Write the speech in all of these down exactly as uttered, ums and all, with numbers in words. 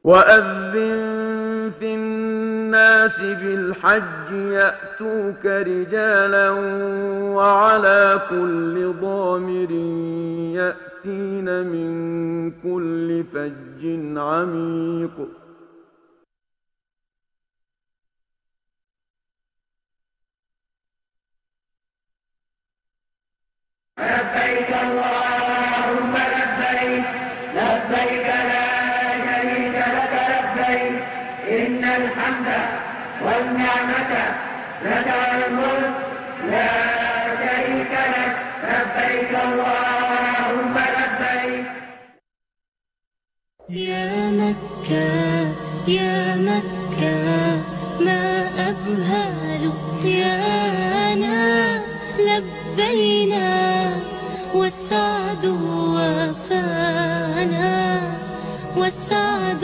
وأذن في الناس بالحج يأتوك رجالا وعلى كل ضامر يأتين من كل فج عميق. لبيك اللهم لبيك، لبيك لا شريك لك لبيك، إن الحمد والنعمة لك والملك لا شريك لك، لبيك اللهم لبيك. يا مكة، يا مكة، ما أبهى لقيانا، لبينا والسعد وفانا، والسعد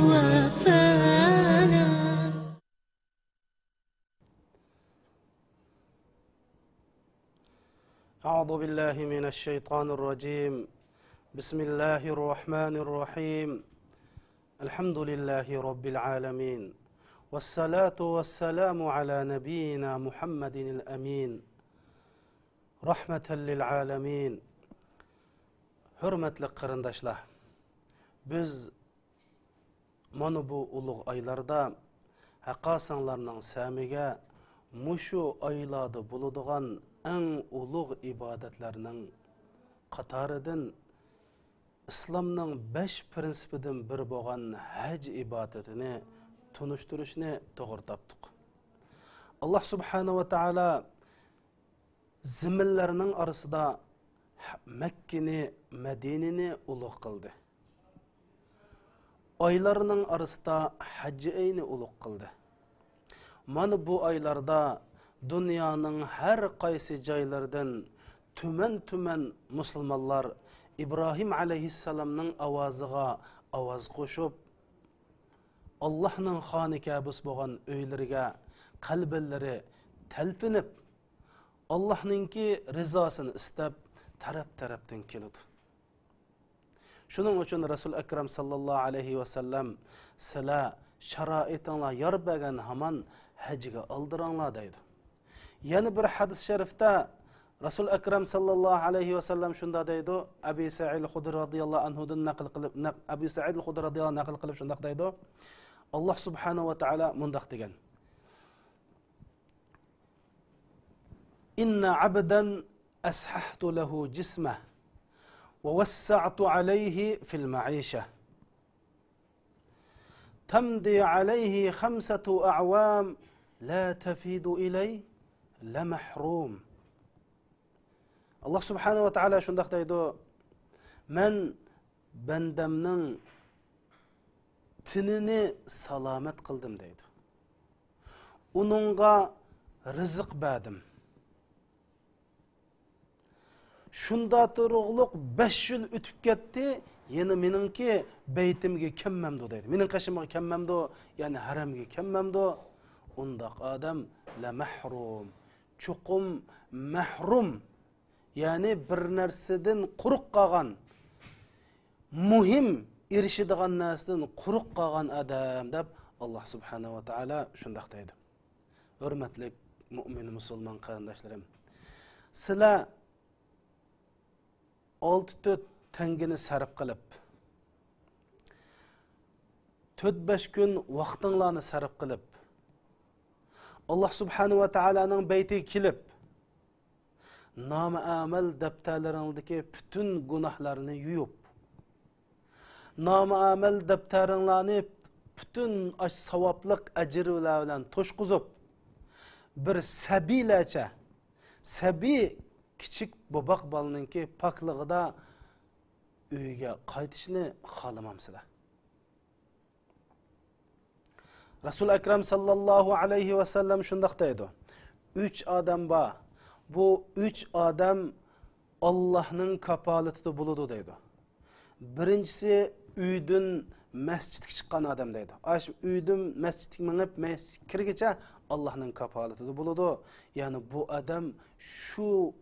وفانا. أعوذ بالله من الشيطان الرجيم. بسم الله الرحمن الرحيم. الحمد لله رب العالمين. والصلاة والسلام على نبينا محمد الأمين. رحمة للعالمين. ھۆرمەتلىك قېرىنداشلار، بىز مانا بۇ ئۇلۇغ ئايلاردا ھەققاسىڭلارنىڭ سەمىگە مۇشۇ ئايلاردا بولىدىغان ئەڭ ئۇلۇغ ئىبادەتلەرنىڭ قاتارىدىن ئىسلامنىڭ بەش پىرىنسىپىدىن بىرى بولغان ھەج ئىبادىتىنى تونۇشتۇرۇشنى توغرا تاپتۇق. ئاللاھ سۇبھانەھۇ ۋە تائالا زېمىنلەرنىڭ ئارىسىدا مەككىنى، مەدىنىنى ئۇلۇغ قىلدى. ئايلارنىڭ ئارىسىدا ھەججىئەينى ئۇلۇغ قىلدى. مانا بۇ ئايلاردا دۇنيانىڭ ھەر قايسى جايلىرىدىن تۈمەن-تۈمەن مۇسۇلمانلار ئىبراھىم ئەلەيھىسسالامنىڭ ئاۋازىغا ئاۋاز قوشۇپ، ئاللاھنىڭ خانىكەبىسى بولغان ئۆيلىرىگە قەلبىلىرى تەلپۈنۈپ، ئاللاھنىڭكى رىزاسىنى ئىستەپ، تەرەپ-تەرەپتىن كېلىدۇ. شۇنىڭ ئۈچۈن رەسۇل ئەكرەم ساللاللاھۇ ئەلەيھى ۋەسەللەم، سىلەر شارائىتىڭلار يار بەرگەن ھامان ھەجگە ئالدىراڭلار دەيدۇ. يەنە بىر ھەدىس شەرىفتە رەسۇل ئەكرەم ساللاللاھۇ ئەلەيھى ۋەسەللەم شۇنداق دەيدۇ، ئەبى سەئىد خۇدرى رازىياللاھۇ ئەنھۇدىن نەقىل قىلىپ، نەق-، ئەبى سەئىد خۇدرى رازىياللاھۇ نەقىل قىلىپ شۇنداق دەيدۇ، ئاللاھ سۇبھانەھۇ ۋە تائالا مۇنداق دېگەن، إن عبدا أصححت له جسمه ووسعت عليه في المعيشة. تمضي عليه خمسة أعوام لا تفيض إليه لمحروم. ئاللاھ سۇبھانەھۇ ۋە تائالا شۇنداق دەيدۇ، مەن بەندەمنىڭ تېنىنى سالامەت قىلدىم دەيدۇ. ئۇنىڭغا رىزىق بەردىم. شۇندا تۇرۇقلۇق بەش يىل ئۆتۈپ كەتتى، يەنە مېنىڭكى بەيتىمگە كەلمەمدۇ دەيدۇ. مېنىڭ قېشىمغا كەلمەمدۇ، يەنى ھەرەمگە كەلمەمدۇ؟ ئۇنداق ئادەم لەمەھرۇم، چوقۇم مەھرۇم، يەنى بىر نەرسىدىن قۇرۇق قالغان، مۇھىم ئېرىشىدىغان نەرسىدىن قۇرۇق قالغان ئادەم دەپ ئاللاھ سۇبھانەھۇ ۋە تائالا شۇنداق دەيدۇ. ھۆرمەتلىك مۇئمىن مۇسۇلمان قېرىنداشلىرىم، سىلەر ئالتە تۆت تەڭگىنى سەرپ قىلىپ، تۆت بەش كۈن ۋاقتىڭلارنى سەرپ قىلىپ، ئاللاھ سۇبھانەھۇ ۋە تائالانىڭ بەيتىگە كېلىپ، نامە ئەمەل دەپتەرلىرىڭدىكى پۈتۈن گۇناھلارنى يۇيۇپ، نامە ئەمەل دەپتەرىڭلارنى پۈتۈن ئاش ساۋابلىق ئەجىرلەر بىلەن توشقۇزۇپ، بىر سەبىيلەرچە، سەبىي كىچىك بوباق بالىنىڭكى پاكلىقىدا ئۆيگە قايتىشنى خالىمامسىلەر؟ رەسۇل ئەكرەم ساللاللاھۇ ئەلەيھى ۋەسەللەم شۇنداق دەيدۇ، ئۈچ ئادەم بار، بۇ ئۈچ ئادەم ئاللاھنىڭ كاپالىتىدە بولىدۇ دەيدۇ. بىرىنچىسى ئۆيدىن مەسچىتكە چىققان ئادەم دەيدۇ. ئاش ئۆيدىن مەسچىتكە مېڭىپ، مەسچىتكە كىرگىچە ئاللاھنىڭ كاپالىتىدە بولىدۇ. يەنى بۇ ئادەم شۇ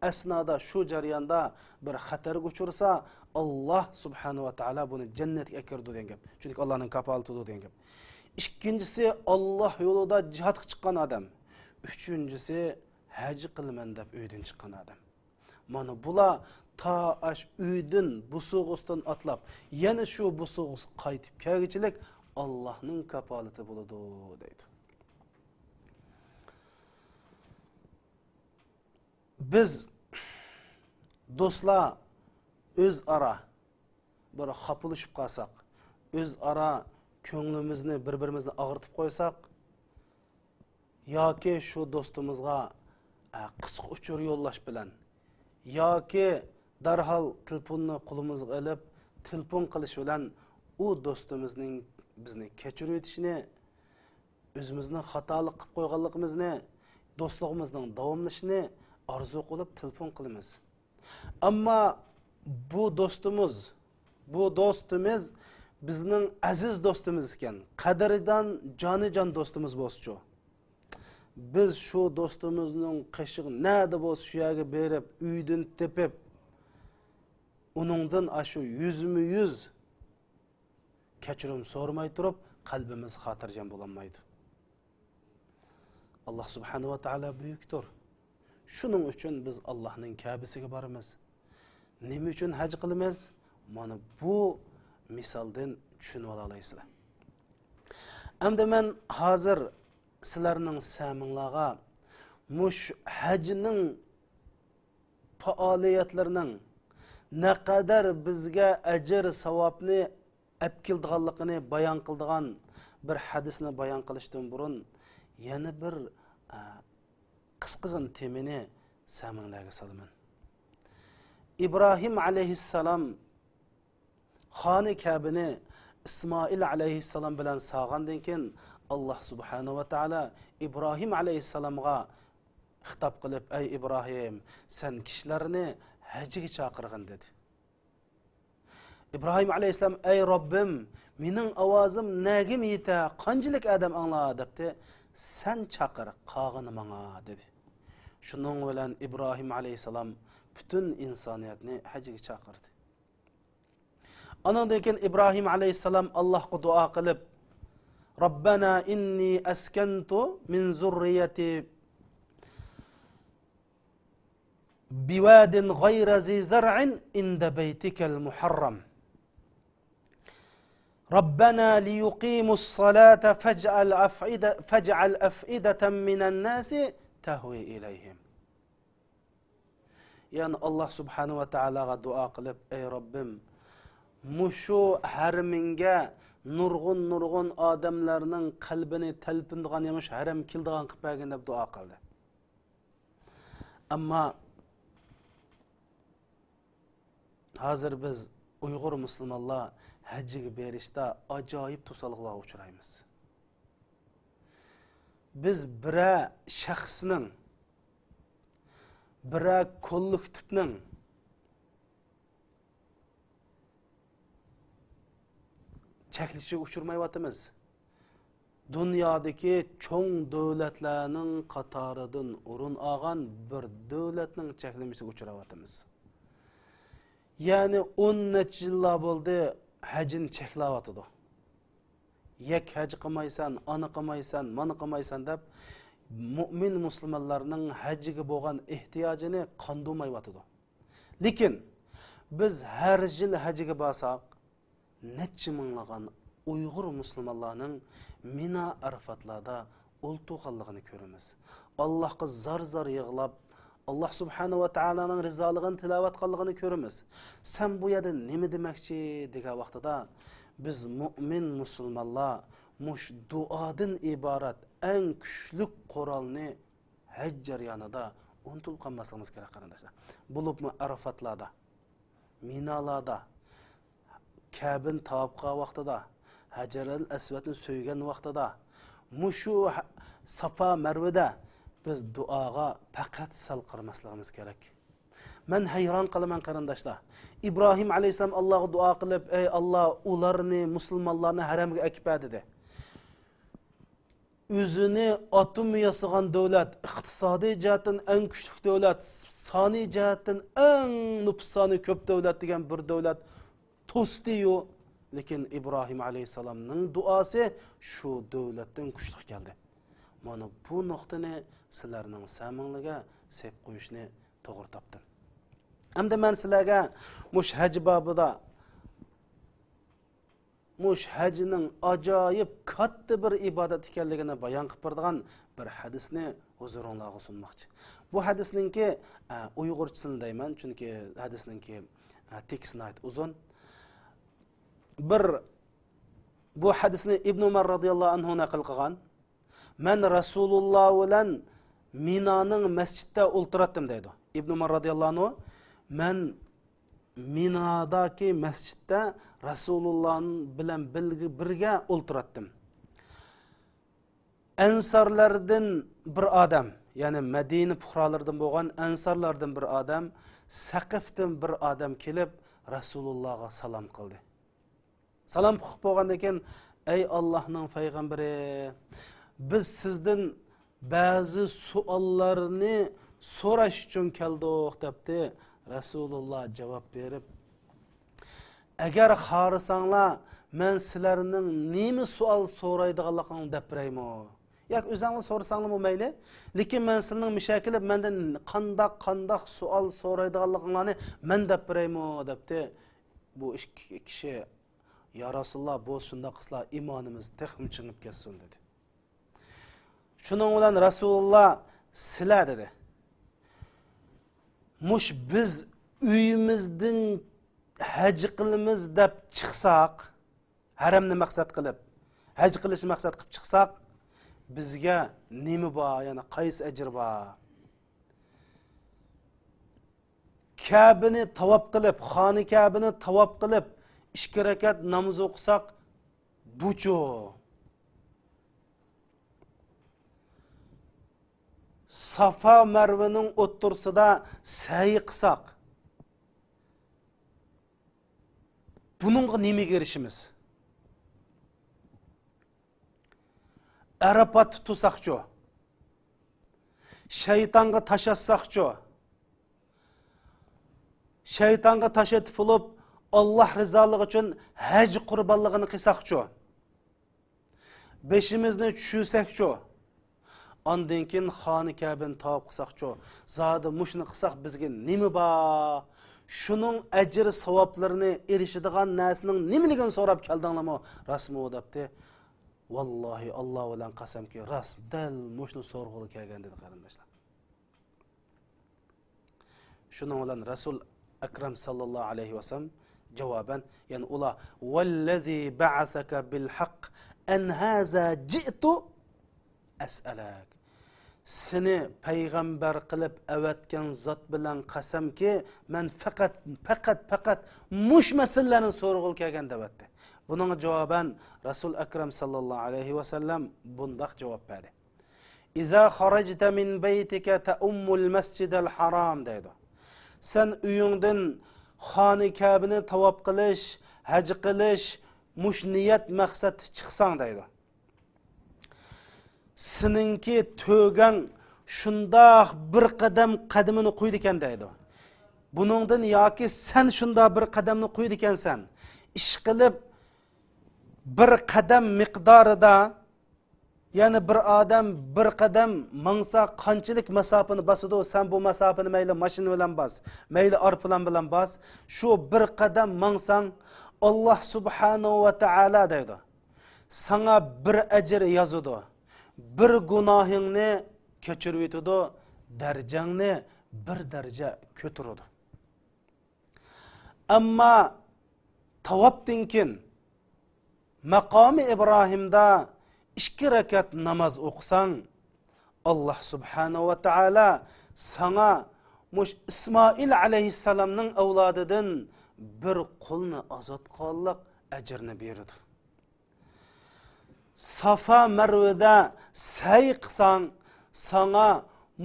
ئەسنادا، شۇ جەرياندا بىر خەتەرگە ئۇچرىسا، ئاللا سۇبھانەھۇ ۋە تائالا بۇنى جەننەتكە ئەكىرىدۇ دېگەن گەپ. چۈنكى ئاللانىڭ كاپالىتىدۇر دېگەن گەپ. ئىككىنچىسى، ئاللا يولىدا جىھادقا چىققان ئادەم. ئۈچىنچىسى، ھەج قىلىمەن دەپ ئۆيدىن چىققان ئادەم. مانا بۇلار تا ئاش ئۆيدىن بوسۇغىسىدىن ئاتلاپ، يەنە شۇ بوسۇغىسىغا قايتىپ كەلگۈچىلىك ئاللانىڭ كاپالىتى بولىدۇ، دەيدۇ. بىز دوستلار ئۆزئارا بىر خاپىلىشىپ قالساق، ئۆزئارا كۆڭلىمىزنى، بىر-بىرىمىزنى ئاغرىتىپ قويساق، ياكى شۇ دوستىمىزغا، ئە، قىسقا ئۇچۇر يوللاش بىلەن، ياكى دەرھال تېلېفوننى قولىمىزغا ئېلىپ، تېلېفون قىلىش بىلەن ئۇ دوستىمىزنىڭ بىزنى كەچۈرۈۋېتىشىنى، ئۆزىمىزنىڭ خاتالىق قىلىپ قويغانلىقىمىزنى، دوستلۇقىمىزنىڭ داۋاملىشىشىنى ئارزۇ قىلىپ تېلېفون قىلىمىز. ئەمما بۇ دوستىمىز، بۇ دوستىمىز بىزنىڭ ئەزىز دوستىمىز ئىكەن، قەدىردان، جانىجان دوستىمىز بولسىچۇ؟ بىز شۇ دوستىمىزنىڭ قېشىغا نەدە بولسا شۇ يەرگە بېرىپ، ئۆيدىن تېپىپ، ئۇنىڭدىن ئاشۇ يۈزمۇ يۈز كەچۈرۈم سورىماي تۇرۇپ، قەلبىمىز خاتىرجەم بولالمايدۇ. ئاللا سۇبھانەھۇ ۋە تائالا بۈيۈكتۇر. شۇنىڭ ئۈچۈن بىز ئاللانىڭ كەبىسىگە بارىمىز. نېمە ئۈچۈن ھەج قىلىمىز؟ مانا بۇ مىسالدىن چۈشىنىۋالالايسىلەر. ئەمدى مەن ھازىر سىلەرنىڭ سەمىڭلارغا مۇشۇ ھەجنىڭ پائالىيەتلىرىنىڭ نەقەدەر بىزگە ئەجىر، ساۋابنى ئەپ كېلىدىغانلىقىنى بايان قىلىدىغان بىر ھەدىسنى بايان قىلىشتىن بۇرۇن، يەنە بىر، ئە، قىسقىغىنە تېمىنى سەمىڭلەرگە سالىمەن. ئىبراھىم ئەلەيھىسسالام خانى كەبىنى ئىسمائىل ئەلەيھىسسالام بىلەن سالغاندىن كېيىن، ئاللا سۇبھانەھۇ ۋە تائالا ئىبراھىم ئەلەيھىسسالامغا خىتاب قىلىپ، ئەي ئىبراھىم، سەن كىشىلەرنى ھەجگە چاقىرغىن، دېدى. ئىبراھىم ئەلەيھىسسالام، ئەي رەببىم، مېنىڭ ئاۋازىم نەگىمۇ يېتە، قانچىلىك ئادەم ئاڭلا، دەپتى. سەن چاقىر، قالغىنى ماڭا، دېدى. شۇنىڭ بىلەن ئىبراھىم ئەلەيھىسسالام پۈتۈن ئىنسانىيەتنى ھەجگە چاقىردى. ئانىڭدىن كېيىن ئىبراھىم ئەلەيھىسسالام ئاللاھقا دۇئا قىلىپ، رەببەنا ئىننى ئەسكەنتۇ مىن زۇررىيەتى بىۋادىن غەيرە زى زەرئىن ئىندە بەيتىكەل مۇھەررەم. رەببەنا لىيۇقىمۇس سەلاتە فەجئەل ئەفئىدە-، فەجئەل ئەفئىدەتەم مىنەن ناسى تەھۋى ئىلەيھىم. يەنى ئاللا سۇبھانەھۇ ۋە تائالاغا دۇئا قىلىپ، ئەي رەببىم، مۇشۇ ھەرىمىڭگە نۇرغۇن-نۇرغۇن ئادەملەرنىڭ قەلبىنى تەلپۈندۈرىدىغان، يەنى مۇشۇ ھەرەم كېلىدىغان قىلىپ بەرگىن، دەپ دۇئا قىلدى. ئەمما ھازىر بىز ئۇيغۇر مۇسۇلمانلار ھەجگە بېرىشتا ئاجايىپ توسالغۇلارغا ئۇچرايمىز. بىز بىرەر شەخسنىڭ، بىرەر كوللېكتىپنىڭ چەكلىشىگە ئۇچرىمايۋاتىمىز. دۇنيادىكى چوڭ دۆلەتلەرنىڭ قاتارىدىن ئورۇن ئالغان بىر دۆلەتنىڭ چەكلىمىسىگە ئۇچراۋاتىمىز. يەنى ئون نەچچە يىللار بولدى، ھەجنى چەكلەۋاتىدۇ. يەك ھەج قىلمايسەن، ئانى قىلمايسەن، مانى قىلمايسەن دەپ، مۇئمىن مۇسۇلمانلارنىڭ ھەجگە بولغان ئېھتىياجىنى قاندۇرمايۋاتىدۇ. لېكىن بىز ھەر يىل ھەجگە بارساق، نەچچە مىڭلىغان ئۇيغۇر مۇسۇلمانلارنىڭ مىنا ئەرفاتلاردا ئولتۇرغانلىقىنى كۆرىمىز. ئاللاھقا زار-زار يىغلاپ، ئاللاھ سۇبھانەھۇ ۋە تائالانىڭ رىزالىقىنى تىلەۋەت قىلغانلىقىنى كۆرىمىز. سەن بۇ يەردە نېمە دېمەكچى دېگەن ۋاقتىدا، بىز مۇئمىن مۇسۇلمانلار مۇشۇ دۇئادىن ئىبارەت ئەڭ كۈچلۈك قورالنى ھەج جەريانىدا ئۇنتۇلۇپ قالماسلىقىمىز كېرەك، قېرىنداشلار. بولۇپمۇ ئەرەفاتلاردا، مىنالاردا، كەبىنى تاۋاپ قىلغان ۋاقتىدا، ھەجەرەل ئەسۋەدنى سۆيگەن ۋاقتىدا، مۇشۇ ھە-، سافا مەرۋىدە بىز دۇئاغا پەقەت سەل قارىماسلىقىمىز كېرەك. مەن ھەيران قالىمەن، قېرىنداشلار. ئىبراھىم ئەلەيھىسسالام ئاللاغا دۇئا قىلىپ، ئەي ئاللا، ئۇلارنى، مۇسۇلمانلارنى ھەرەمگە ئەكىپ بەر، دېدى. ئۆزىنى ئاتوم ياسىغان دۆلەت، ئىقتىسادىي جەھەتتىن ئەڭ كۈچلۈك دۆلەت، سانىي جەھەتتىن ئەڭ نوپۇس سانى كۆپ دۆلەت دېگەن بىر دۆلەت توستى-يۇ، لېكىن ئىبراھىم ئەلەيھىسسالامنىڭ دۇئاسى شۇ دۆلەتتىن كۈچلۈك كەلدى. مانا بۇ نۇقتىنى سىلەرنىڭ سەمىڭلىگە سېلىپ قويۇشنى توغرا تاپتىم. ئەمدى مەن سىلەرگە مۇشۇ ھەج بابىدا مۇشۇ ھەجنىڭ ئاجايىپ كاتتا بىر ئىبادەت ئىكەنلىكىنى بايان قىلىپ بېرىدىغان بىر ھەدىسنى ھۇزۇرۇڭلارغا سۇنماقچى. بۇ ھەدىسنىڭكى، ئە، ئۇيغۇرچىسىنى دەيمەن، چۈنكى ھەدىسنىڭكى، ئە، تېكىستى ناھايىتى ئۇزۇن. بىر، بۇ ھەدىسنى ئىبن ئۇمەر رازىياللاھۇ ئەنھۇ نەقىل قىلغان. مەن رەسۇلۇللا بىلەن مىنانىڭ مەسچىتتە ئولتۇراتتىم دەيدۇ. ئىبن ئۇمەر رازىياللاھۇ ئەنھۇ، مەن مىناداكى مەسچىتتە رەسۇلۇللا بىلەن بىلگە-، بىرگە ئولتۇراتتىم. ئەنسارلاردىن بىر ئادەم، يەنى مەدىنە پۇقرالىرىدىن بولغان ئەنسارلاردىن بىر ئادەم، سەقىفتىن بىر ئادەم كېلىپ رەسۇلۇللاغا سالام قىلدى. سالام قىلىپ بولغاندىن كېيىن، ئەي ئاللاھنىڭ پەيغەمبىرى، بىز سىزدىن بەزى سوئاللارنى سوراش ئۈچۈن كەلدۇق، دەپتۇ. رەسۇلۇللا جاۋاب بېرىپ، ئەگەر خالىساڭلار، مەن سىلەرنىڭ نېمە سوئال سورايدىغانلىقىڭلارنى دەپ بېرەيمۇ؟ ياكى ئۆزۈڭلار سورىساڭلارمۇ مەيلى. لېكىن مەن سىلەرنىڭ مۇشۇ كېلىپ مەندىن قانداق، قانداق سوئال سورايدىغانلىقىڭلارنى مەن دەپ بېرەيمۇ؟ دەپتۇ. بۇ ئىككى كىشى، يا رەسۇلۇللا، بولسا شۇنداق قىلسىلا ئىمانىمىز تېخىمۇ چىڭىپ كەتسۇن، دېدى. شۇنىڭ بىلەن رەسۇلۇللا، سىلەر، دېدى، مۇش بىز ئۆيىمىزدىن ھەج قىلىمىز دەپ چىقساق، ھەرەمنى مەقسەت قىلىپ، ھەج قىلىشنى مەقسەت قىلىپ چىقساق، بىزگە نېمە بار، يەنى قايسى ئەجىر بار؟ كەبىنى تاۋاپ قىلىپ، خانە كەبىنى تاۋاپ قىلىپ، ئىككى رەكەت ناماز ئوقۇساق، بۇچۇ. سافا مەرۋىنىڭ ئوتتۇرىسىدا سەي قىلساق، بۇنىڭغا نېمىگە ئېرىشىمىز؟ ئەرەپاتتا تۇرساقچۇ؟ شەيتانغا تاش ئاتساقچۇ؟ شەيتانغا تاش ئېتىپ بولۇپ، ئاللاھ رىزالىقى ئۈچۈن ھەج قۇربانلىقىنى قىلساقچۇ؟ بېشىمىزنى چۈشۈرسەكچۇ؟ ئاندىن كېيىن خانە كەبىنى تاۋاپ قىلساقچۇ؟ زادى مۇشۇنى قىلساق بىزگە نېمە بار؟ شۇنىڭ ئەجىر ساۋابلىرىنى ئېرىشىدىغان نەرسىنىڭ نېمىلىكىنى سوراپ كەلدىڭلارمۇ؟ راستمۇ؟ دەپتۇ. ۋاللاھى، ئاللاھ بىلەن قەسەمكى، راست، دەل مۇشۇنى سورىغىلى كەلگەن، دېدى، قېرىنداشلار. شۇنىڭ بىلەن رەسۇل ئەكرەم ساللاللاھۇ ئەلەيھى ۋەسەللەم جاۋابەن، يەنى ئۇلار، ۋەللەزى بەئەسەكە بىل ھەق ئەن ھازا جىئتۇ ئەسئەلەك. سېنى پەيغەمبەر قىلىپ ئەۋەتكەن زات بىلەن قەسەمكى، مەن پەقەت، پەقەت، پەقەت مۇشۇ مەسىلىلەرنى سورىغىلى كەلگەن، دەۋەتتى. بۇنىڭغا جاۋابەن رەسۇل ئەكرەم ساللاللاھۇ ئەلەيھى ۋەسەللەم بۇنداق جاۋاب بەردى. ئىزا خەرەجتە مىن بەيتىكە تەئۇممۇل مەسجىدەل ھارام، دەيدۇ. سەن ئۆيۈڭدىن خانە كەبىنى تاۋاپ قىلىش، ھەج قىلىش، مۇش نىيەت مەقسەتتە چىقساڭ، دەيدۇ. سېنىڭكى تۆگەڭ شۇنداق بىر قەدەم قەدىمىنى قويىدىكەن، دەيدۇ. بۇنىڭدىن ياكى سەن شۇنداق بىر قەدەمنى قويىدىكەنسەن. ئىشقىلىپ، بىر قەدەم مىقدارىدا، يەنى بىر ئادەم بىر قەدەم ماڭسا قانچىلىك مەساپىنى باسىدۇ؟ سەن بۇ مەساپىنى مەيلى ماشىنا بىلەن باس، مەيلى ئايروپىلان بىلەن باس، شۇ بىر قەدەم ماڭساڭ، ئاللاھ سۇبھانەھۇ ۋە تائالا، دەيدۇ، ساڭا بىر ئەجىر يازىدۇ، بىر گۇناھىڭنى كەچۈرۈۋېتىدۇ، دەرىجەڭنى بىر دەرىجە كۆتۈرىدۇ. ئەمما تاۋاپتىن كېيىن مەقامى ئىبراھىمدا ئىككى رەكەت ناماز ئوقۇساڭ، ئاللاھ سۇبھانەھۇ ۋە تائالا ساڭا مۇش ئىسمائىل ئەلەيھىسسالامنىڭ ئەۋلادىدىن بىر قۇلنى ئازاد قىلغانلىق ئەجرىنى بېرىدۇ. سافا مەرۋىدە سەي قىلساڭ، ساڭا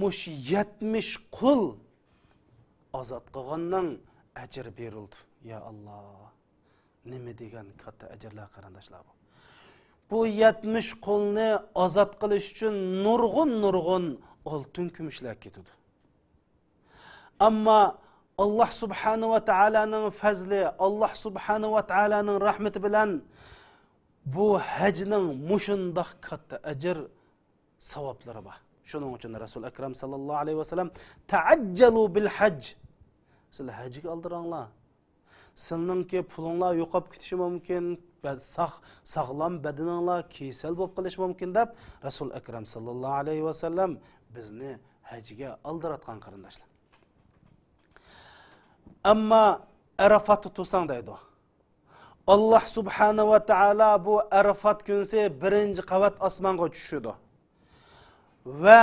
مۇشۇ يەتمىش قۇل ئازاد قىلغاننىڭ ئەجرى بېرىلىدۇ. يا ئاللاھ، نېمە دېگەن كاتتا ئەجىرلەر، قېرىنداشلار، بۇ. بۇ يەتمىش قۇلنى ئازاد قىلىش ئۈچۈن نۇرغۇن، نۇرغۇن ئالتۇن، كۈمۈشلەر كېتىدۇ. ئەمما ئاللاھ سۇبھانەھۇ ۋە تائالانىڭ پەزلى، ئاللاھ سۇبھانەھۇ ۋە تائالانىڭ رەھمىتى بىلەن بۇ ھەجنىڭ مۇشۇنداق كاتتا ئەجىر، ساۋابلىرى بار. شۇنىڭ ئۈچۈن رەسۇل ئەكرەم ساللاللاھۇ ئەلەيھى ۋەسەللەم، تەئەججەلۇ بىل ھەج. سىلەر ھەجگە ئالدىراڭلار. سىلىنىڭكى پۇلۇڭلار يوقاپ كېتىشى مۇمكىن، بە-، ساق-، ساغلام بەدىنىڭلار كېسەل بولۇپ قېلىشى مۇمكىن دەپ، رەسۇل ئەكرەم ساللاللاھۇ ئەلەيھى ۋەسەللەم بىزنى ھەجگە ئالدىراتقان قېرىنداشلار. ئەمما ئەرەفاتتا تۇرساڭ دەيدۇ. ئاللاھ سۇبھانەھۇ ۋە تائالا بۇ ئەرەفات كۈنىسى بىرىنچى قەۋەت ئاسمانغا چۈشىدۇ. ۋە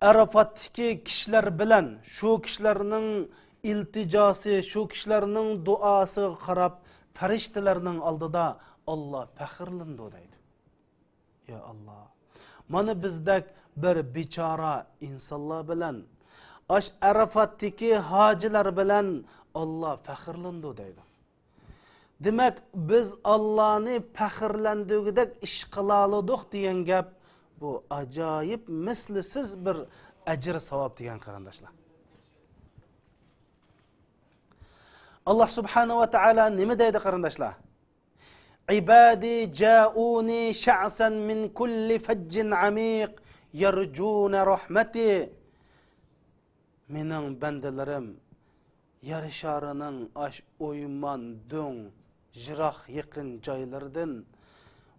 ئەرەفاتتىكى كىشىلەر بىلەن شۇ كىشىلەرنىڭ ئىلتىجاسى، شۇ كىشىلەرنىڭ دۇئاسىغا قاراپ پەرىشتىلەرنىڭ ئالدىدا ئاللاھ پەخىرلىنىدۇ دەيدۇ. يا ئاللاھ، مانا بىزدەك بىر بىچارە ئىنسانلار بىلەن، ئاش ئەرەفاتتىكى ھاجىلار بىلەن ئاللاھ پەخىرلىنىدۇ دەيدۇ. دېمەك، بىز ئاللاھنى پەخىرلەندۈرگۈدەك ئىش قىلالىدۇق دېگەن گەپ، بۇ ئاجايىپ مىسلىسىز بىر ئەجىر ساۋاب دېگەن قېرىنداشلار. ئاللاھ سۇبھانەھۇ ۋە تائالا نېمە دەيدۇ قېرىنداشلار؟ عبادي جاءوني شعثا من كل فج عميق يرجون رحمتي. مېنىڭ بەندىلىرىم يەر شارىنىڭ ئاش ئويمان، دۆڭ، يىراق يېقىن جايلىرىدىن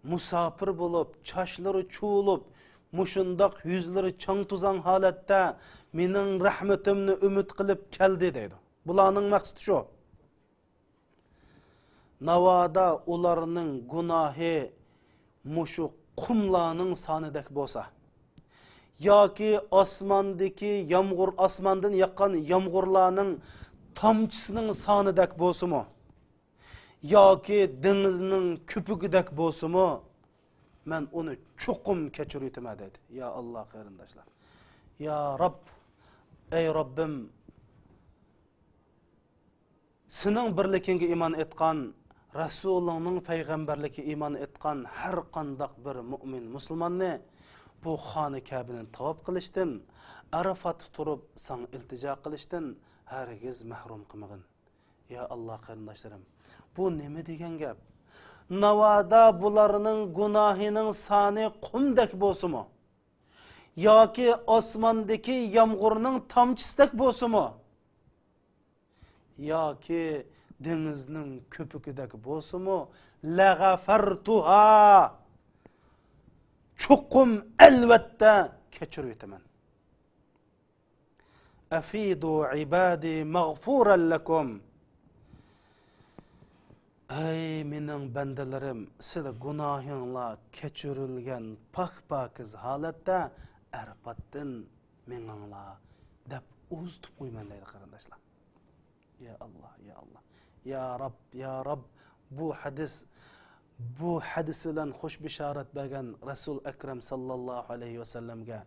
مۇساپىر بولۇپ، چاچلىرى چۇۋۇلۇپ، مۇشۇنداق يۈزلىرى چاڭ-توزاڭ ھالەتتە مېنىڭ رەھمىتىمنى ئۈمىد قىلىپ كەلدى دەيدۇ. بۇلارنىڭ مەقسىتى شۇ. ناۋادا ئۇلارنىڭ گۇناھى مۇشۇ قۇملارنىڭ سانىدەك بولسا، ياكى ئاسماندىكى يامغۇر، ئاسماندىن ياغقان يامغۇرلارنىڭ تامچىسىنىڭ سانىدەك بولسىمۇ، ياكى دېڭىزنىڭ كۆپۈكىدەك بولسىمۇ، مەن ئۇنى چوقۇم كەچۈرۈۋېتىمەن دەيدۇ. يا ئاللاھ قېرىنداشلار. يا رەب، ئەي رەببىم، سېنىڭ بىرلىكىڭگە ئىمان ئېيتقان، رەسۇلۇڭنىڭ پەيغەمبەرلىكىگە ئىمان ئېيتقان ھەر قانداق بىر مۇئمىن مۇسۇلماننى بۇ خانە كەبىنى تاۋاپ قىلىشتىن، ئەرەفاتتا تۇرۇپ ساڭا ئىلتىجا قىلىشتىن ھەرگىز مەھرۇم قىلمىغىن. يا ئاللاھ قېرىنداشلىرىم، بۇ نېمە دېگەن گەپ؟ ناۋادا بۇلارنىڭ گۇناھىنىڭ سانى قۇمدەك بولسىمۇ، ياكى ئاسماندىكى يامغۇرنىڭ تامچىسىدەك بولسىمۇ، ياكى دېڭىزنىڭ كۆپۈكىدەك بولسىمۇ، لەغەفەرتۇھا، چوقۇم، ئەلۋەتتە كەچۈرۈۋېتىمەن. أفيضوا عبادي مغفورا لكم. ئەي مېنىڭ بەندىلىرىم، سىلە گۇناھىڭلار كەچۈرۈلگەن پاك-پاكىز ھالەتتە ئەرەپاتتىن مېڭىڭلار دەپ ئۇزىتىپ قويىمەن دەيدۇ قېرىنداشلار. يا ئاللاھ، يا ئاللاھ. يا رەب، يا رەب، بۇ ھەدىس، بۇ ھەدىس بىلەن خۇش بېشارەت بەرگەن رەسۇل ئەكرەم ساللاللاھۇ ئەلەيھى ۋەسەللەمگە،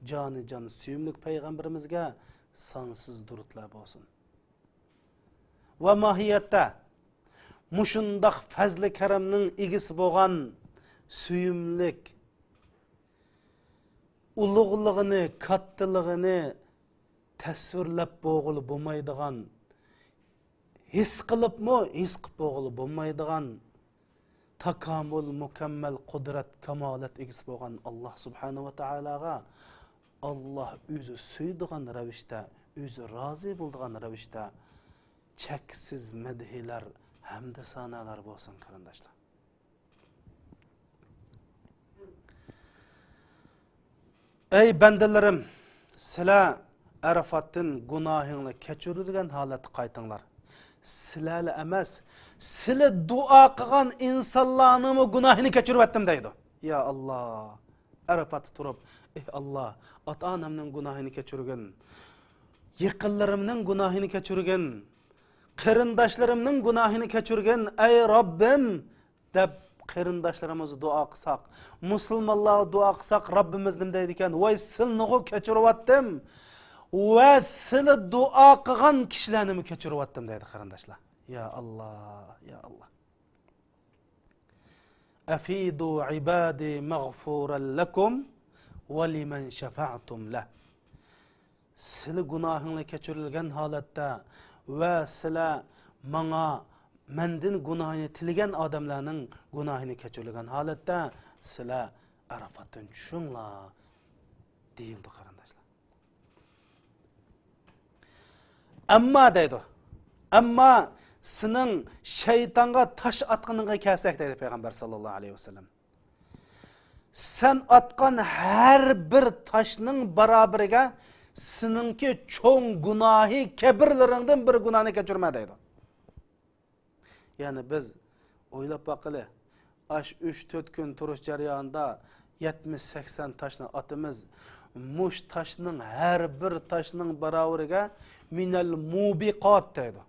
جانى جان سۆيۈملۈك پەيغەمبىرىمىزگە سانسىز دۇرۇتلار بولسۇن. ۋە ماھىيەتتە مۇشۇنداق پەزلى كەرەمنىڭ ئىگىسى بولغان سۆيۈملۈك، ئۇلۇغلۇقىنى، كاتتىلىقىنى تەسۋىرلەپ بولغىلى بولمايدىغان، ھېس قىلىپمۇ ھېس قىلىپ بولغىلى بولمايدىغان تاكامۇل، مۇكەممەل قۇدرەت، كامالەت ئىگىسى بولغان ئاللاھ سۇبھانەھۇ ۋە تائالاغا ئاللاھ ئۆزى سۆيىدىغان رەۋىشتە، ئۆزى رازى بولىدىغان رەۋىشتە چەكسىز مەدھىيەلەر ھەمدۇ سانالار بولسۇن، قېرىنداشلار. ئەي بەندىلىرىم، سىلەر ئەرەفاتتىن گۇناھىڭلار كەچۈرۈلگەن ھالەتتە قايتىڭلار. سىلەرلا ئەمەس، سىلە دۇئا قىلغان ئىنسانلارنىڭمۇ گۇناھىنى كەچۈرۈۋەتتىم دەيدۇ. يا ئاللاھ، ئەرەفاتتا تۇرۇپ، ئېھ ئاللاھ، ئاتا-ئانامنىڭ گۇناھىنى كەچۈرگىن، يېقىنلىرىمنىڭ گۇناھىنى كەچۈرگىن، قېرىنداشلىرىمنىڭ گۇناھىنى كەچۈرگىن، ئەي رەببىم، دەپ قېرىنداشلىرىمىزغا دۇئا قىلساق، مۇسۇلمانلارغا دۇئا قىلساق، رەببىمىز نېمە دەيدىكەن؟ ۋاي، سىلىنىغۇ كەچۈرۈۋەتتىم ۋە سىلى دۇئا قىلغان كىشىلەرنىمۇ كەچۈرۈۋەتتىم دەيدۇ، قېرىنداشلار. يا ئاللاھ، يا ئاللاھ. أفيضوا عبادي مغفورا لكم ولمن شفعتم له. سىلە گۇناھىڭلار كەچۈرۈلگەن ھالەتتە ۋە سىلە ماڭا، مەندىن گۇناھىنى تىلىگەن ئادەملەرنىڭ گۇناھىنى كەچۈرۈلگەن ھالەتتە سىلە ئەرەفاتتىن چۈشۈڭلار دېيىلدى، قېرىنداشلار. ئەمما دەيدۇ، ئەمما سېنىڭ شەيتانغا تاش ئاتقىنىڭغا كەلسەك دەيدۇ پەيغەمبەر ساللاللاھۇ ئەلەيھى ۋەسەللەم. سەن ئاتقان ھەر بىر تاشنىڭ باراۋىرىگە سېنىڭكى چوڭ گۇناھى كەبىرلىرىڭدىن بىر گۇناھنى كەچۈرمە دەيدۇ. يەنى بىز ئويلاپ باقىلى، ئاش ئۈچ تۆت كۈن تۇرۇش جەريانىدا يەتمىش سەكسەن تاشنى ئاتىمىز. مۇش تاشنىڭ، ھەر بىر تاشنىڭ باراۋىرىگە مىنەل مۇبىقات دەيدۇ.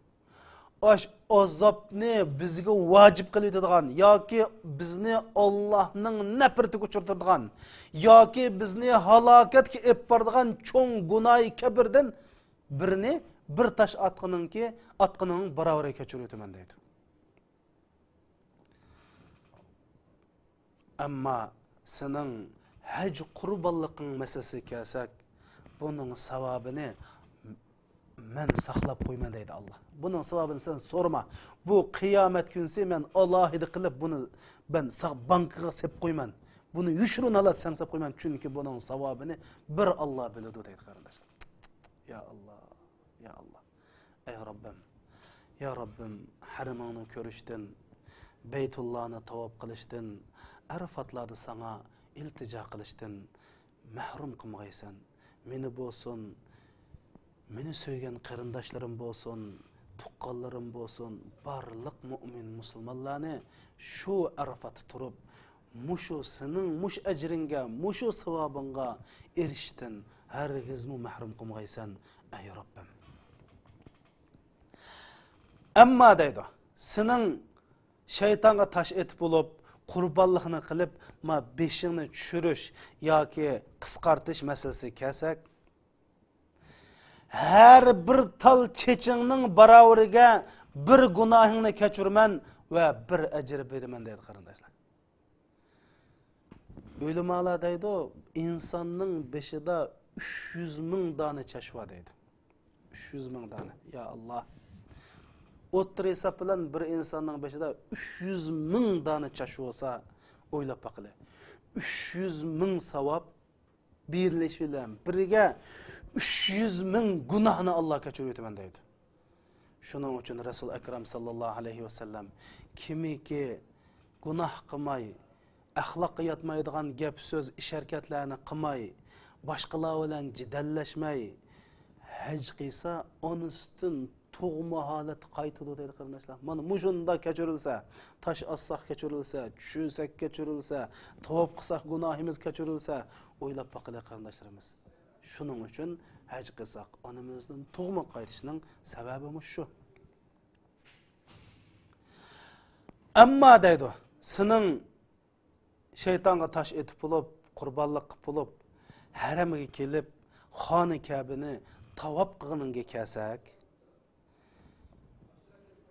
ئاش ئازابنى بىزگە ۋاجىپ قىلىۋېتىدىغان ياكى بىزنى ئاللاھنىڭ نەپرىتىگە ئۇچرىتىدىغان ياكى بىزنى ھالاكەتكە ئېلىپ بارىدىغان چوڭ گۇناھى كەبىردىن بىرنى، بىر تاش ئاتقىنىڭكى، ئاتقىنىڭ باراۋىرىگە كەچۈرۈۋېتىمەن دەيدۇ. ئەمما سېنىڭ ھەج قۇربانلىقىڭ مەسىلىسىگە كەلسەك، بۇنىڭ ساۋابىنى مەن ساقلاپ قويىمەن دەيدۇ ئاللا. بۇنىڭ ساۋابىنى سەن سورىما. بۇ قىيامەت كۈنسى مەن ئالاھىدە قىلىپ بۇنى مەن ساق بانكىغا سېلىپ قويىمەن. بۇنى يوشۇرۇن ھالەتتە ساڭا سېلىپ قويىمەن، چۈنكى بۇنىڭ ساۋابىنى بىر ئاللا بىلىدۇ دەيدۇ، قېرىنداشلار. يا ئاللا، يا ئاللا. ئەي رەببىم، يا رەببىم، ھەرىمىڭنى كۆرۈشتىن، بەيتۇللانى تاۋاپ قىلىشتىن، ئەرىفاتلاردا ساڭا ئىلتىجا قىلىشتىن مەھرۇم قىلمىغايسەن. مېنى بولسۇن، مېنى سۆيگەن قېرىنداشلىرىم بولسۇن، تۇغقانلىرىم بولسۇن، بارلىق مۆمىن مۇسۇلمانلارنى شۇ ئەرىفاتتا تۇرۇپ، مۇشۇ سېنىڭ مۇشۇ ئەجرىڭگە، مۇشۇ ساۋابىڭغا ئېرىشىشتىن ھەرگىزمۇ مەھرۇم قىلمىغايسەن، ئەي رەببىم. ئەمما دەيدۇ، سېنىڭ شەيتانغا تاش ئېتىپ بولۇپ، قۇربانلىقنى قىلىپ، ما بېشىڭنى چۈشۈرۈش ياكى قىسقارتىش مەسىلىسىگە كەلسەك، ھەر بىر تال چېچىڭنىڭ باراۋىرىگە بىر گۇناھىڭنى كەچۈرىمەن ۋە بىر ئەجىر بېرىمەن دەيدۇ، قېرىنداشلار. ئۆلىمالار دەيدۇ، ئىنساننىڭ بېشىدا ئۈچ يۈز مىڭ دانە چاچ بار دەيدۇ. ئۈچ يۈز مىڭ دانە. يا ئاللا. ئوتتۇرا ھېساب بىلەن بىر ئىنساننىڭ بېشىدا ئۈچ يۈز مىڭ دانە چاچ بولسا، ئويلاپ باقىلى. ئۈچ يۈز مىڭ ساۋاب بېرىلىش بىلەن بىرگە ئۈچ يۈز مىڭ گۇناھنى ئاللا كەچۈرۈۋېتىمەن دەيدۇ. شۇنىڭ ئۈچۈن رەسۇل ئەكرەم ساللاللاھۇ ئەلەيھى ۋەسەللەم، كىمكى گۇناھ قىلماي، ئەخلاققا ياتمايدىغان گەپ سۆز، ئىش ھەرىكەتلەرنى قىلماي، باشقىلار بىلەن جېدەللەشمەي ھەج قىلسا، ئانىسىدىن تۇغما ھالەتتە قايتىدۇ دەيدۇ، قېرىنداشلار. مانا مۇشۇنداق كەچۈرۈلسە، تاش ئاتساق كەچۈرۈلسە، چۈشۈرسەك كەچۈرۈلسە، تاۋاپ قىلساق گۇناھىمىز كەچۈرۈلسە، ئويلاپ باقىلى، قېرىنداشلىرىمىز. شۇنىڭ ئۈچۈن ھەج قىلساق، ئانىمىزدىن تۇغما قايتىشنىڭ سەۋەبى مۇشۇ. ئەمما دەيدۇ، سېنىڭ شەيتانغا تاش ئېتىپ بولۇپ، قۇربانلىق قىلىپ بولۇپ، ھەرەمگە كېلىپ، خانە كەبىنى تاۋاپ قىلغىنىڭغا كەلسەك،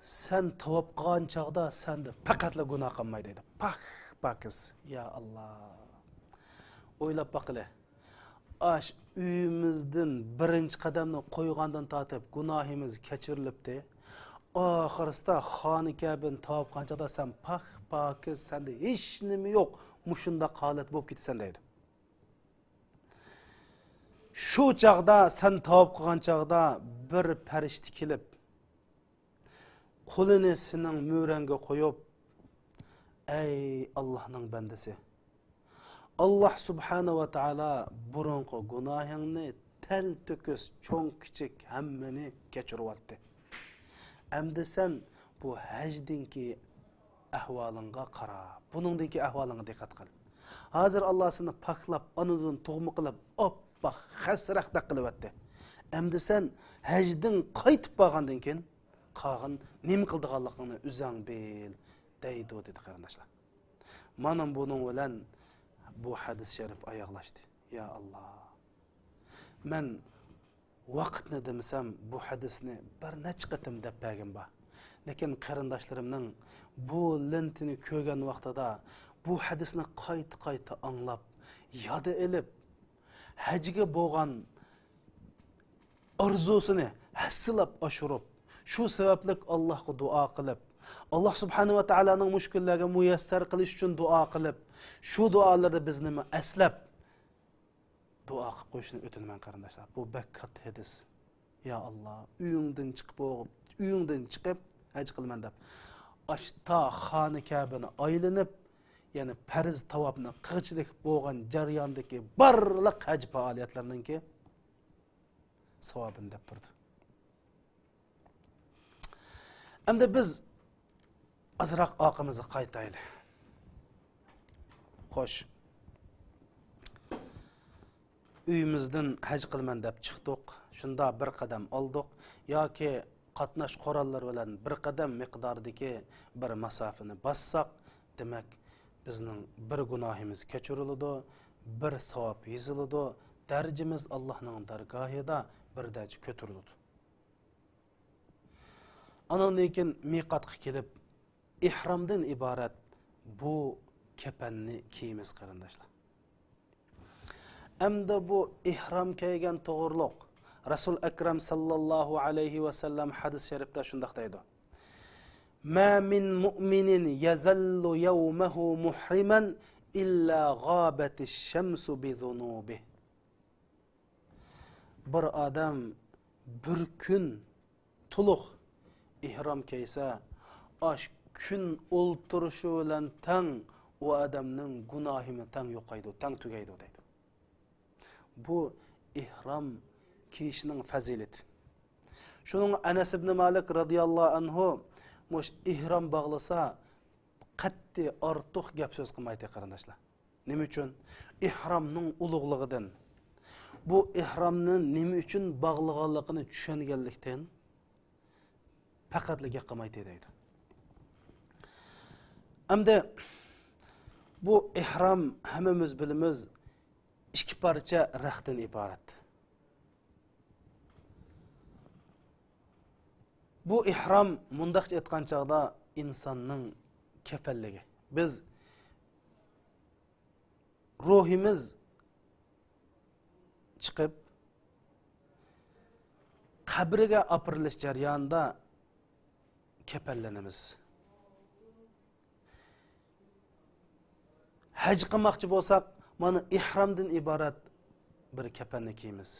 سەن تاۋاپ قىلغان چاغدا سەندە پەقەتلا گۇناھ قالماي دەيدۇ. پاك، پاكىز. يا ئاللا. ئويلاپ باقىلى. ئاش ئۆيىمىزدىن بىرىنچى قەدەمنى قويغاندىن تارتىپ گۇناھىمىز كەچۈرۈلۈپتۇ. ئاخىرسىدا خانە كەبىنى تاۋاپ قىلغان چاغدا سەن پاك، پاكىز، سەندە ھېچنېمە يوق. مۇشۇنداق ھالەت بولۇپ كېتىسەن دەيدۇ. شۇ چاغدا، سەن تاۋاپ قىلغان چاغدا بىر پەرىشتە كېلىپ، قولىنى سېنىڭ مۈرەڭگە قويۇپ، ئەي ئاللاھنىڭ بەندىسى، ئاللاھ سۇبھانە ۋە تائالا بۇرۇنقى گۇناھىڭنى تەلتۆكۈس، چوڭ-كىچىك ھەممىنى كەچۈرۈۋەتتى. ئەمدى سەن بۇ ھەجدىنكى ئەھۋالىڭغا قارا. بۇنىڭدىكى ئەھۋالىڭغا دىققەت قىل. ھازىر ئاللا سېنى پاكلاپ، ئانىدىن تۇغما قىلىپ، ئاپئاق خەسرەكدەك قىلىۋەتتى. ئەمدى سەن ھەجدىن قايتىپ بارغاندىن كېيىن قالغان نېمە قىلىدىغانلىقىڭنى ئۆزۈڭ بىل، دەيدۇ، دېدى، قېرىنداشلار. مانا بۇنىڭ بىلەن بۇ ھەدىس شەرىپ ئاياغلاشتى. يا ئاللا. مەن ۋاقىتنى دېمىسەم، بۇ ھەدىسنى بىر نەچچە قېتىم دەپ بەرگەن بار. لېكىن قېرىنداشلىرىمنىڭ بۇ لېنتىنى كۆرگەن ۋاقتىدا، بۇ ھەدىسنى قايتا-قايتا ئاڭلاپ، ياد ئېلىپ، ھەجگە بولغان ئارزۇسىنى ھەسسىلەپ ئاشۇرۇپ، شۇ سەۋەبلىك ئاللاھقا دۇئا قىلىپ، ئاللاھ سۇبھانەھۇ ۋە تائالانىڭ مۇشۇ كۈنلەرگە مۇيەسسەر قىلىش ئۈچۈن دۇئا قىلىپ، شۇ دۇئالىرىدا بىزنىمۇ ئەسلەپ، دۇئا قىلىپ قويۇشنى ئۆتۈنىمەن، قېرىنداشلار. بۇ بەك كاتتا ھەدىس. يا ئاللاھ، ئۆيۈڭدىن چىقىپ بوغۇپ، ئۆيۈڭدىن چىقىپ ھەج قىلىمەن دەپ، ئاشتا خانە كەبىنى ئايلىنىپ، يەنى پەرز تاۋاپنى قىلغۇچىلىك بولغان جەرياندىكى بارلىق ھەج پائالىيەتلىرىنىڭكى ساۋابىنى دەپ بېرىدۇ. ئەمدى بىز ئازراق ئارقىمىزغا قايتايلى. خوش. ئۆيىمىزدىن ھەج قىلىمەن دەپ چىقتۇق. شۇنداق بىر قەدەم ئالدۇق ياكى قاتناش قوراللىرى بىلەن بىر قەدەم مىقداردىكى بىر ماسافىنى باسساق، دېمەك، بىزنىڭ بىر گۇناھىمىز كەچۈرۈلىدۇ، بىر ساۋاب يېزىلىدۇ، دەرىجىمىز ئاللاھنىڭ دەرگاھىدا بىر دەرىجە كۆتۈرۈلىدۇ. ئانىڭدىن كېيىن مىقاتقا كېلىپ، ئېھرامدىن ئىبارەت بۇ كەپەننى كىيىمىز، قېرىنداشلار. ئەمدى بۇ ئېھرام كىيگەن توغرۇلۇق رەسۇل ئەكرەم ساللاللاھۇ ئەلەيھى ۋەسەللەم ھەدىس شەرىپتە شۇنداق دەيدۇ: ما من مؤمن يظل يومه محرما إلا غابت الشمس بذنوبه. بىر ئادەم بىر كۈن تولۇق ئېھرام كىيسە، ئاش كۈن ئولتۇرۇشى بىلەن تەڭ ئۇ ئادەمنىڭ گۇناھىمۇ تەڭ يوقايدۇ، تەڭ تۈگەيدۇ دەيدۇ. بۇ ئېھرام كىيىشنىڭ پەزىلىتى. شۇنىڭ ئەنەس ئىبنى مالىك رەزىياللاھۇ ئەنھۇ مۇش ئېھرام باغلىسا، قەتئىي ئارتۇق گەپ سۆز قىلمايتتى، قېرىنداشلار. نېمە ئۈچۈن؟ ئېھرامنىڭ ئۇلۇغلۇقىدىن، بۇ ئېھرامنى نېمە ئۈچۈن باغلىغانلىقىنى چۈشەنگەنلىكتىن پەقەتلا گەپ قىلمايتتى دەيدۇ. ئەمدى بۇ ئېھرام، ھەممىمىز بىلىمىز، ئىككى پارچە رەختتىن ئىبارەت. بۇ ئېھرام، مۇنداقچە ئېيتقان چاغدا، ئىنساننىڭ كەپەنلىكى. بىز روھىمىز چىقىپ، قەبرىگە ئاپىرىلىش جەريانىدا كەپەنلىنىمىز. ھەج قىلماقچى بولساق، مانا ئېھرامدىن ئىبارەت بىر كەپەننى كىيىمىز.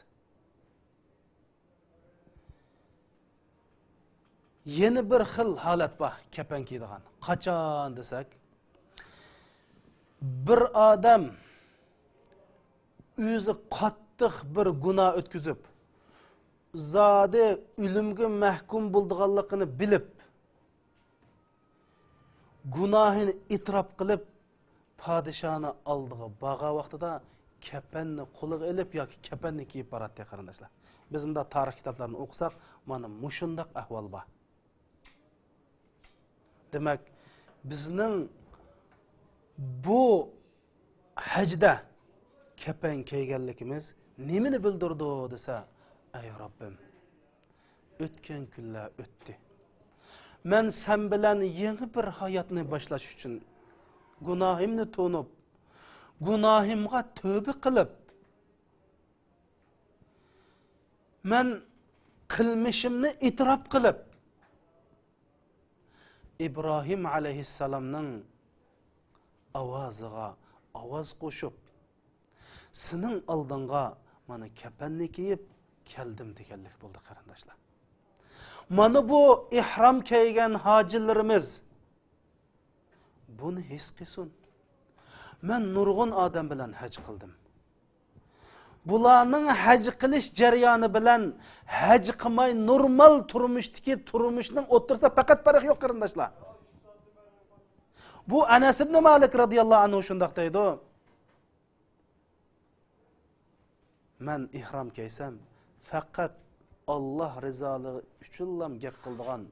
يەنە بىر خىل ھالەت بار، كەپەن كىيىدىغان. قاچان دېسەك، بىر ئادەم ئۆزى قاتتىق بىر گۇناھ ئۆتكۈزۈپ، زادى ئۆلۈمگە مەھكۇم بولىدىغانلىقىنى بىلىپ، گۇناھىنى ئېتىراپ قىلىپ، پادىشاھنى ئالدىغا بارغان ۋاقتىدا كەپەننى قولىغا ئېلىپ ياكى كەپەننى كىيىپ باراتتى، قېرىنداشلار. بىز مۇنداق تارىخ كىتابلارنى ئوقۇساق، مانا مۇشۇنداق ئەھۋال بار. دېمەك، بىزنىڭ بۇ ھەجدە كەپەن كىيگەنلىكىمىز نېمىنى بىلدۈرىدۇ دېسە، ئەي رەببىم، ئۆتكەن كۈنلەر ئۆتتى. مەن سەن بىلەن يېڭى بىر ھاياتنى باشلاش ئۈچۈن گۇناھىمنى تونۇپ، گۇناھىمغا تۆبە قىلىپ، مەن قىلمىشىمنى ئېتىراپ قىلىپ، ئىبراھىم ئەلەيھىسسالامنىڭ ئاۋازىغا ئاۋاز قوشۇپ، سېنىڭ ئالدىڭغا مانا كەپەننى كىيىپ كەلدىم دېگەنلىك بولدى، قېرىنداشلار. مانا بۇ ئېھرام كىيگەن ھاجىلىرىمىز بۇنى ھېس قىلسۇن. مەن نۇرغۇن ئادەم بىلەن ھەج قىلدىم. بۇلارنىڭ ھەج قىلىش جەريانى بىلەن ھەج قىلماي نورمال تۇرمۇشتىكى تۇرمۇشنىڭ ئوتتۇرىسىدا پەقەت پەرق يوق، قېرىنداشلار. بۇ ئەنەس ئىبنى مالىك رەزىياللاھۇ ئەنھۇ شۇنداق دەيدۇ: مەن ئېھرام كىيسەم، پەقەت ئاللاھ رىزالىقى ئۈچۈنلا گەپ قىلىدىغان،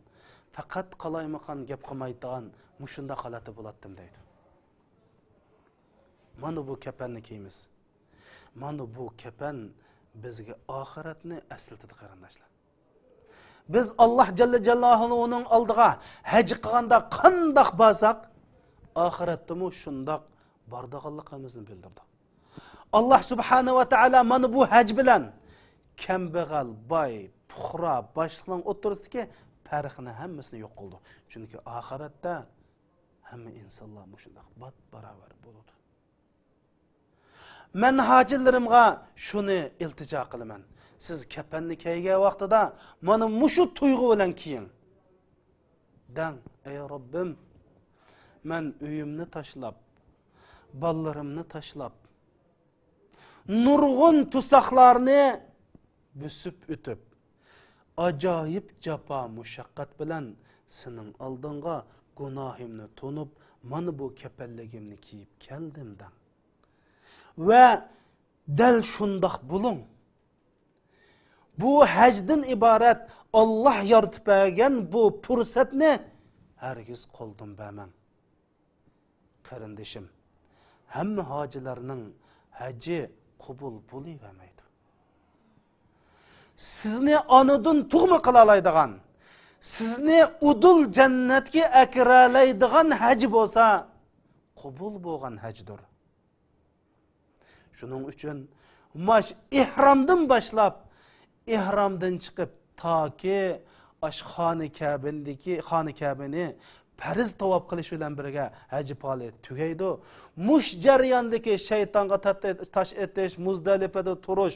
پەقەت قالايمىقان گەپ قىلمايدىغان مۇشۇنداق ھالەتتە بولاتتىم دەيدۇ. مانا بۇ كەپەننى كىيىمىز. مانا بۇ كەپەن بىزگە ئاخىرەتنى ئەسلىتىدۇ، قېرىنداشلار. بىز ئاللاھ جەللە جالالۇھۇنىڭ ئالدىغا ھەج قىلغاندا قانداق بارساق، ئاخىرەتتىمۇ شۇنداق بارىدىغانلىقىمىزنى بىلدۈردى. ئاللاھ سۇبھانەھۇ ۋە تائالا مانا بۇ ھەج بىلەن كەمبەغەل، باي، پۇقرا، باشلىقنىڭ ئوتتۇرىسىدىكى پەرقنى ھەممىسىنى يوق قىلدى. چۈنكى ئاخىرەتتە ھەممە ئىنسانلار مۇشۇنداق بات-باراۋەر بولىدۇ. مەن ھاجىلىرىمغا شۇنى ئىلتىجا قىلىمەن، سىز كەپەننى كىيگەن ۋاقتىدا مانا مۇشۇ تۇيغۇ بىلەن كىيىڭ. دەڭ، ئەي رەببىم، مەن ئۆيۈمنى تاشلاپ، بالىلىرىمنى تاشلاپ، نۇرغۇن تۇساقلارنى بۆسۈپ ئۆتۈپ، ئاجايىپ جاپا مۇشەققەت بىلەن سېنىڭ ئالدىڭغا گۇناھىمنى تونۇپ، مانا بۇ كەپەنلىكىمنى كىيىپ كەلدىم دەڭ. ۋە دەل شۇنداق بولۇڭ. بۇ ھەجدىن ئىبارەت ئاللاھ يارىتىپ بەرگەن بۇ پۇرسەتنى ھەرگىز قولدىن بەرمەڭ. قېرىندىشىم، ھەممە ھاجىلارنىڭ ھەجى قوبۇل بولۇۋەرمەيدۇ. سىزنى ئانىدىن تۇغما قىلالايدىغان، سىزنى ئۇدۇل جەننەتكە ئەكىرەلەيدىغان ھەج بولسا، قوبۇل بولغان ھەجدۇر. شۇنىڭ ئۈچۈن ماش ئېھرامدىن باشلاپ، ئېھرامدىن چىقىپ تاكى ئاش خانە كەبىندىكى، خانە كەبىنى پەرز تاۋاپ قىلىش بىلەن بىرگە ھەج پائالىيىتى تۈگەيدۇ. مۇش جەرياندىكى شەيتانغا تات-، تاش ئېتىش، مۇزدەلىپەدە تۇرۇش،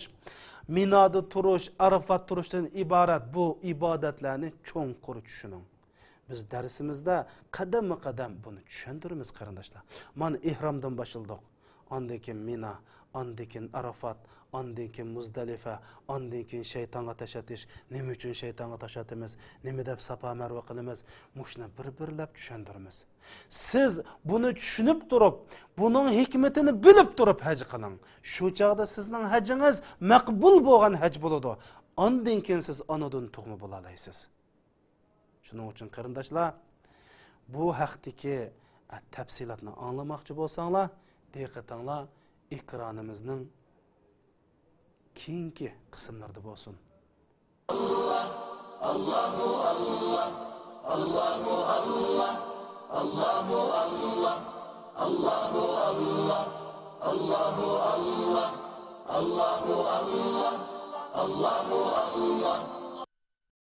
مىنادا تۇرۇش، ئارافات تۇرۇشتىن ئىبارەت بۇ ئىبادەتلەرنى چوڭقۇر چۈشىنىڭ. بىز دەرسىمىزدە قەدەممۇ قەدەم بۇنى چۈشەندۈرىمىز، قېرىنداشلار. مانا ئېھرامدىن باشلىدۇق. ئاندىن كېيىن مىنا، ئاندىن كېيىن ئارافات، ئاندىن كېيىن مۇزدەلىفە، ئاندىن كېيىن شەيتانغا تاش ئېتىش. نېمە ئۈچۈن شەيتانغا تاش ئاتىمىز؟ نېمە دەپ ساپا مەرۋە قىلىمىز؟ مۇشۇنى بىر-بىرلەپ چۈشەندۈرىمىز. سىز بۇنى چۈشىنىپ تۇرۇپ، بۇنىڭ ھېكمىتىنى بىلىپ تۇرۇپ ھەج قىلىڭ. شۇ چاغدا سىزنىڭ ھەجىڭىز مەقبۇل بولغان ھەج بولىدۇ. ئاندىن كېيىن سىز ئانىدىن تۇغما بولالايسىز. شۇنىڭ ئۈچۈن قېرىنداشلار، بۇ ھەقتىكى، ئە، تەپسىلاتنى ئاڭلىماقچى بولساڭلار، دىققىتىڭلار ئېكرانىمىزنىڭ كېيىنكى قىسىملىرىدا بولسۇن.